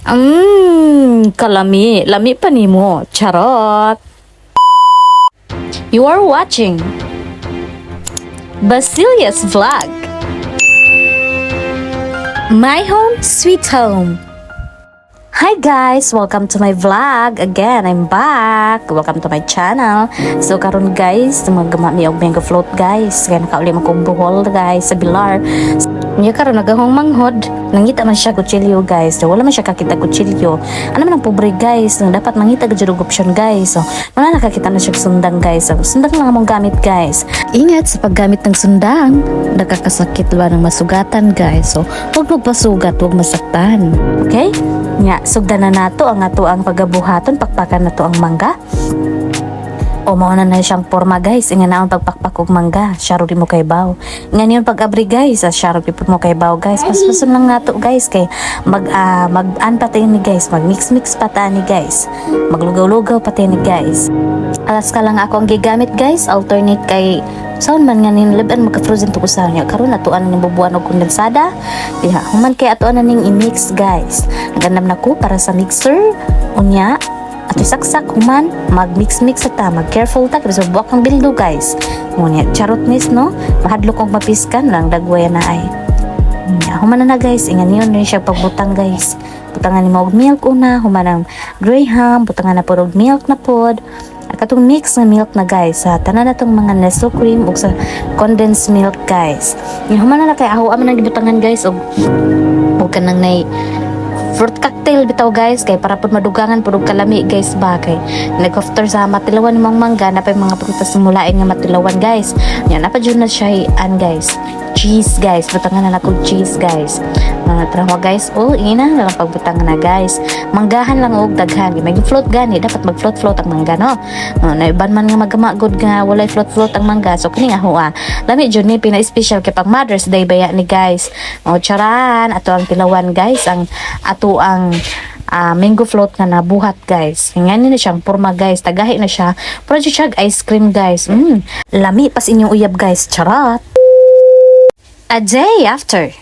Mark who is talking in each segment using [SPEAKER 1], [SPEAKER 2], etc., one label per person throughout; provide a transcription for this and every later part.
[SPEAKER 1] Kalami. Lami pa nimo. Charot. You are watching Basilia's Vlog. My home, sweet home. Hi guys! Welcome to my vlog. Again, I'm back. Welcome to my channel. So karon guys, magama mi og mango float, guys. Kaya nakauli man kog Bohol, guys, sa Bilar. Nya karon nagahong manghod, nangita man siya kutsilyo, guys. So, wala man siya kakita kutsilyo. Ano man ang pobre, guys, dapat mangita gud og option, guys. So, wala nakakita na siya sundang, guys. So, sundang lang among gamit, guys. Ingat sa paggamit ng sundang. Nakakasakit ba ng masugatan, guys. So, huwag magpasugat, huwag masaktan. Okay? Nya, sugdan na nato ang ato ang pagabuhaton, pakpakan nato ang mangga. O mao na na siyang porma, guys. Nga naon pagpakpak og mangga. Syaro di mo kay baw. Nga niyon pag-abri, guys. Syaro di mo kay baw, guys. Paspason lang nato, guys, kay mag an pa tayo ni, guys. Mag mix mix pa ta ni, guys. Maglugaw-lugaw pa tayo ni, guys. Alas ka lang ako ang gigamit, guys. Alternate kay saon man nga nin liban magka frozen to usaw niya karon atuan na ning bubuan og kondensada diha, human kay atuan na ning i-mix, guys. Nagandam na ko para sa mixer. Unya ato saksak, human mag mix mix ta, mag careful ta kay buwak ang bildo, guys. Ngunya charot nis no, mahadlok kong mapiskan lang dagway na ay. Unya human na na, guys. Ingan niyon rin siya pagbutang, guys. Butangan ni mo og milk una, human ang graham, butangan na pod og milk na pod, katong mix nga milk na, guys, sa tanan na tong mga Nestle cream ug sa condensed milk, guys. Nya human na na kay aho man ang gibutangan, guys, og kanang nay fruit cocktail bitaw, guys, kay para pud madugangan pud og kalami, guys, ba, kay nag-after sa matilawan mong mangga na pay mga prutas mulain nga matilawan, guys. Nya napa jud na siya an, guys, cheese, guys. Butangan na nako cheese, guys. Mga trawa, guys. Oh, ina na lang pagbutang na, guys. Manggahan lang og daghan. May float gani, dapat mag float float ang mangga, no? Oh, naiban man nga magama gud nga walay float float ang mangga. So kini nga hoa. Lami jud ni, pina special kay pag Mother's Day baya ni, guys. Oh, charan ato ang tilawan, guys, ang ato ang mango float nga nabuhat, guys. Nga ni na siyang porma, guys. Tagahi na siya. Pero siya ice cream, guys. Lami pas inyong uyab, guys. Charot. A day after.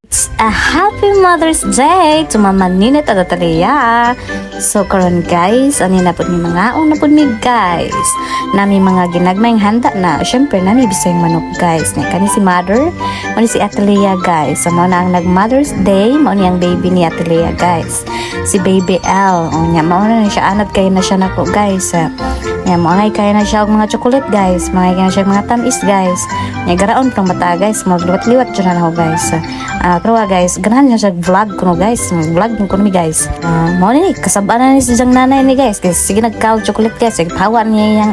[SPEAKER 1] It's a happy Mother's Day to Mama Ninette at Atalia. So karon, guys, ani na pud mi mga na pud mi, guys. Nami mga ginagmayng handa na. Syempre nami bisayang manok, guys. Nya kani si Mother, mo ni si Atalia, guys. So mao na ang nag Mother's Day, mao ni ang baby ni Atalia, guys. Si Baby L. O nya mao na siya, anad kayo na siya nako, guys. Nya mo angay kaya na siya og mga chocolate, guys. Mga kaya na siya og mga tamis, guys. Nya garaon pang mata, guys. Magliwat-liwat jud na ako, guys. Pero guys, ganahan niya siya vlog kuno, guys. Vlog kuno mi, guys. Mao ni kasabaan na ni siyang nanay ni, guys. Guys, sige nagkaw chocolate, guys. Sige pawa niya yang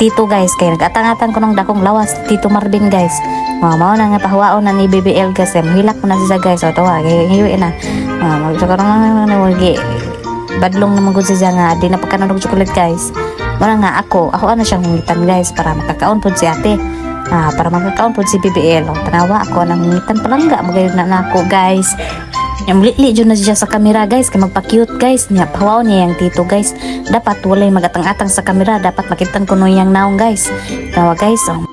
[SPEAKER 1] tito, guys, kay nagatang-atang ko ng dakong lawas Tito Marvin, guys. Mga mao na nga pahawaon na ni BBL, guys. Mahilak ko na siya, guys. So tawa kay hiwi na. Magkaroon na na badlong naman gud siya nga di na pagkanon og chocolate, guys. Wala nga ako, ako ano siyang hungitan, guys, para makakaon pod si ate. Para makakaon pod si BBL. O, tanawa ako nang hungitan palangga magayon na nako, guys. Yung lili jud na siya sa kamera, guys, kay magpa-cute, guys. Nya pahaw niya yang tito, guys. Dapat walay magatang-atang sa kamera, dapat makitan ko no yang naong, guys. Tawa, guys. Oh.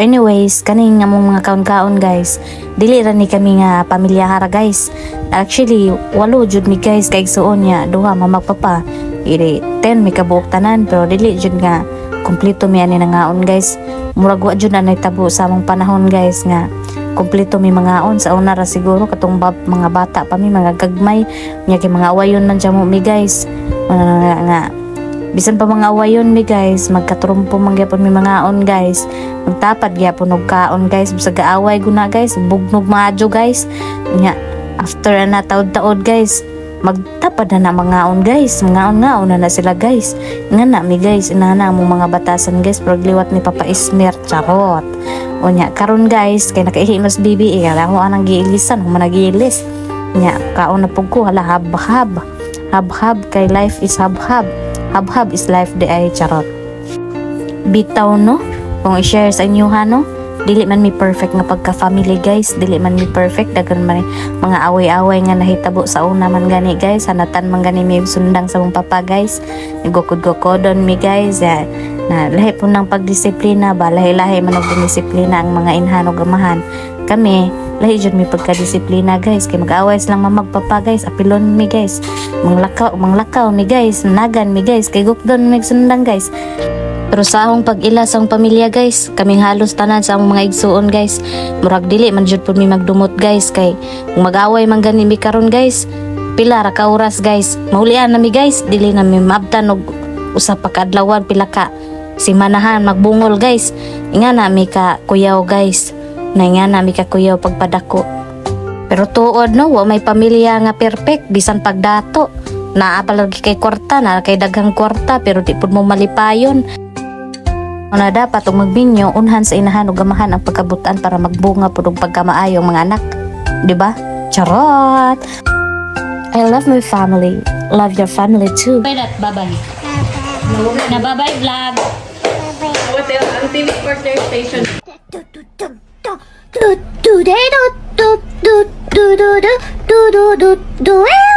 [SPEAKER 1] Anyways, kaning among mga kaon-kaon, guys. Dili ra ni kami nga pamilya hara, guys. Actually, walo jud mi, guys, kay igsuon niya, duha mamagpapa. Ili 10 mi kabuok tanan, pero dili jud nga kumpleto mi ani nangaon, guys. Murag wa jud na nahitabo sa among panahon, guys, nga kumpleto mi mangaon. Sa una ra siguro, katong mga bata pa mi, mga gagmay nya, kay mga awayon man jamo mi, guys. Mga nga bisan pa mga awayon mi, guys, magkatrumpo man gyapon mi mangaon, guys. Magtapad gyapon og kaon, guys, bisag gaaway guna, guys, bugnog maadyo, guys. Nya after na taod-taod, guys, magtapad na na mangaon, guys. Mangaon ngaon na na sila, guys. Nga na mi, guys, inana among mga batasan, guys, pero liwat ni Papa Ismer, charot. Unya karon, guys, kay nakaihi mas bibi eh, ako anang giilisan, human nagiilis. Nya kaon na pug ko, hala, hab-hab. Hab-hab kay life is hab-hab. Hab-hab is life di ay, charot. Bitaw no, kung i-share sa inyo ha no, dili man mi perfect nga pagka-family, guys. Dili man mi perfect, daghan man mga away-away nga nahitabo sa una man gani, guys. Hanatan man gani mi sundang sa mong papa, guys. Nagukod-gukodon mi, guys. Yeah. Na lahi po ng pagdisiplina ba, lahi-lahi man og disiplina ang mga inhan ug amahan. Kami, lahi jud mi pagkadisiplina, guys, kay mag-away silang mamag papa, guys, apilon mi, guys. Manglakaw, manglakaw mi, guys, nagan mi, guys, kay gukdon mi sundang, guys. Pero sa akong pag-ila sa akong pamilya, guys, kaming halos tanan sa among mga igsuon, guys. Murag dili man jud pud mi magdumot, guys, kay kung mag-away man gani mi karon, guys, pila ra ka oras, guys. Maulian na mi, guys, dili na mi maabtan og usa pa ka adlawan, pila ka simanahan magbungol, guys. Inga na mi ka kuyaw, guys. Na nga na mi ka kuyaw pagpadako. Pero tuod no, wa may pamilya nga perfect bisan pagdato. Naa pa lagi kay kwarta, naa kay daghang kwarta pero di pud mo malipayon. Na dapat og magbinyo, unhan sa inahan ug amahan ang pagkabutan para magbunga pud og pagkamaayo ang mga anak. Di ba? Charot! I love my family. Love your family too.
[SPEAKER 2] Bye that, bye-bye. Na bye-bye vlog.
[SPEAKER 3] What else? Ang TV partner station.
[SPEAKER 4] Do do do do do do do do do do do do do do.